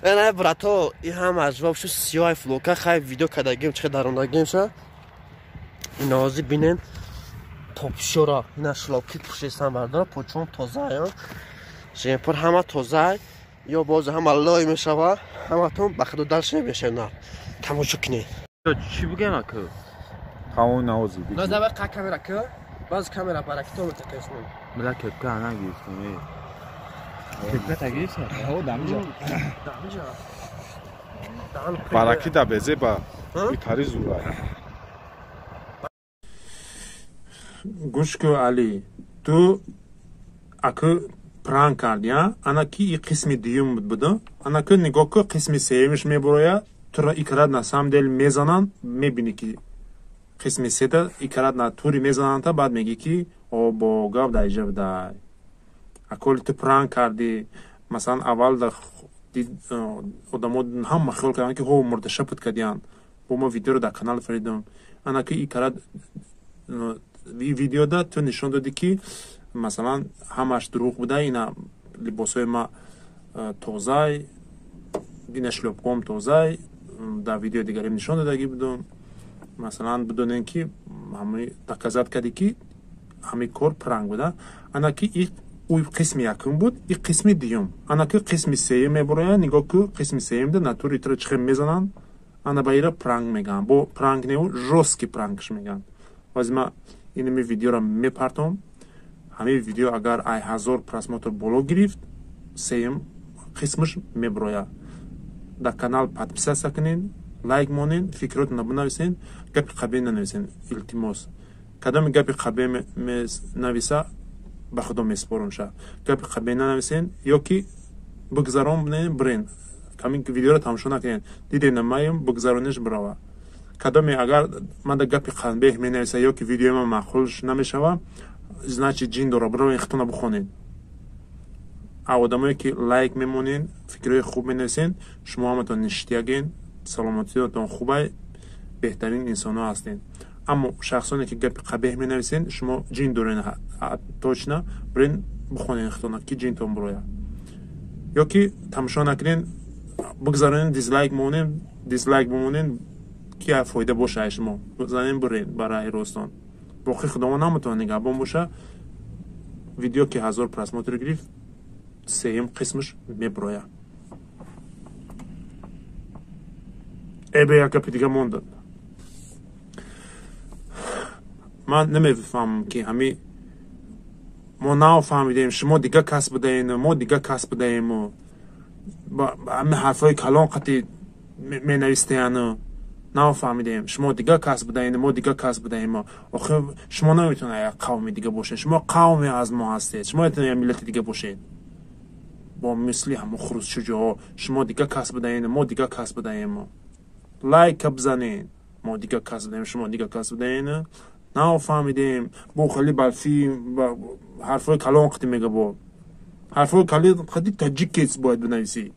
Ана брато, и ҳам аз вообще сиёҳ флока хай видео кадагим чӣ дарондагим ша. Инози бинен топшора, ина шлопки пушесан бардора, почон тоза, жемпор ҳама тоза, ё боз ҳама лой мешава, ҳаматон ба худу дальше мешава. Тамошо кунед. Чӣ бигем ака? Тамоми навози. На давай қа камера ка? Баз камера баракито метакасмон. Била кепка ана гирифтем. Кепка тагирифтем? Ҳо, дамҷа. Дамҷа. Бараки да безе ба итари зура. Гӯш кун Али, ту аку пранк кардӣ, ана ки и қисми дуюм буд, ана ку нигоҳ ку қисми сеюмиш мебурояд, туро икрат на самом деле мезананд, мебинӣ ки қисми сета икрат на тури мезананд, баъд мегӣ ки о бо гап дар иҷа будай. Аколи ту пранк кардӣ, масалан аввал одамо ҳама хиёл карданд ки ҳо мурдаша пут кардиянд, бо мо видеоро дар канал фаридум. Ана ки икрат видеода ту нишон додӣ ки масалан ҳамаш дурӯғ буда, ина либосҳои ма тозай, ина шлёпком тозай, дар видеои дигарим нишон додагӣ будум. Масалан бидонем ки ҳамаи доказат кардӣ ки ҳамаи кор пранк буда. Ана ки ӯ қисми якум буд, и қисми дуюм. Ана ки қисми сеюм мебурояд, нигоҳ ку қисми сеюмда натури туро чӣ хел мезананд, ана ба ира пранк мегӯянд. Бо пранк не, жёсткий пранкш мегӯянд. Ҳозир ман инами видеоро мепартом. Ҳамаи видео агар ай 1000 просмотр боло гирифт, сеюм қисмаш мебурояд. Дар канал подписаться кунед, лайк монед, фикротонро бинависед, гапи қабеҳ нанависед, илтимос. Кадоми гапи қабеҳ нависа, ба худо месупорам ша. Гапи қабеҳ нанависед ё ки бигзаронед, бирен. Ҳамин видеоро тамошо накунед. Дидед намаем, бигзаронеш бирава. Кадоме агар ман дар гапи қабеҳ менависа ё ки видеои ман маъқулш намешава, значит ҷин дора, биравед хитона бихонед. А одамое ки лайк мемонед, фикрҳои хуб менависед, шумо ҳаматон ништиягед, саломатиятон хубай, беҳтарин инсонҳо ҳастед. Аммо шахсоне ки гапи қабеҳ менависед, шумо ҷин доред точно, бирен бихонед хитона ки ҷинтон бирояд. Ё ки тамошо накунед, бигзаронед, дизлайк монед, дизлайк бимонед, ки фоида боша ай шумо. Бизанед биред барои ростон. Боқӣ худованд ҳаматон нигаҳбон боша. Видео ки 1000 просмотр гирифт, сеюм қисмаш мебурояд. Эбе як гапи дига мондад. Ман намефаҳмам ки ҳами мо нафаҳмидем, шумо дига кас будаем, мо дига кас будаем. Ҳами ҳарфҳои калон қатӣ менавистаяну нафаҳмидем, шумо дига кас будаем, мо дига кас будаем. Охир шумо наметавонед як қавми дига бошед, шумо қавме аз мо ҳастед, шумо метавонед як миллати дига бошед. Бо мисли ҳамо хурусчуҷоҳо шумо дига кас будаем, мо дига кас будаем. Лайка бизанед, мо дига кас будаем, шумо дига кас будаем. Нафаҳмидем, бо хеле балфи ҳарфҳои калон қатӣ мега, бо ҳарфҳои калон қатӣ таҷикец бояд бинависӣ.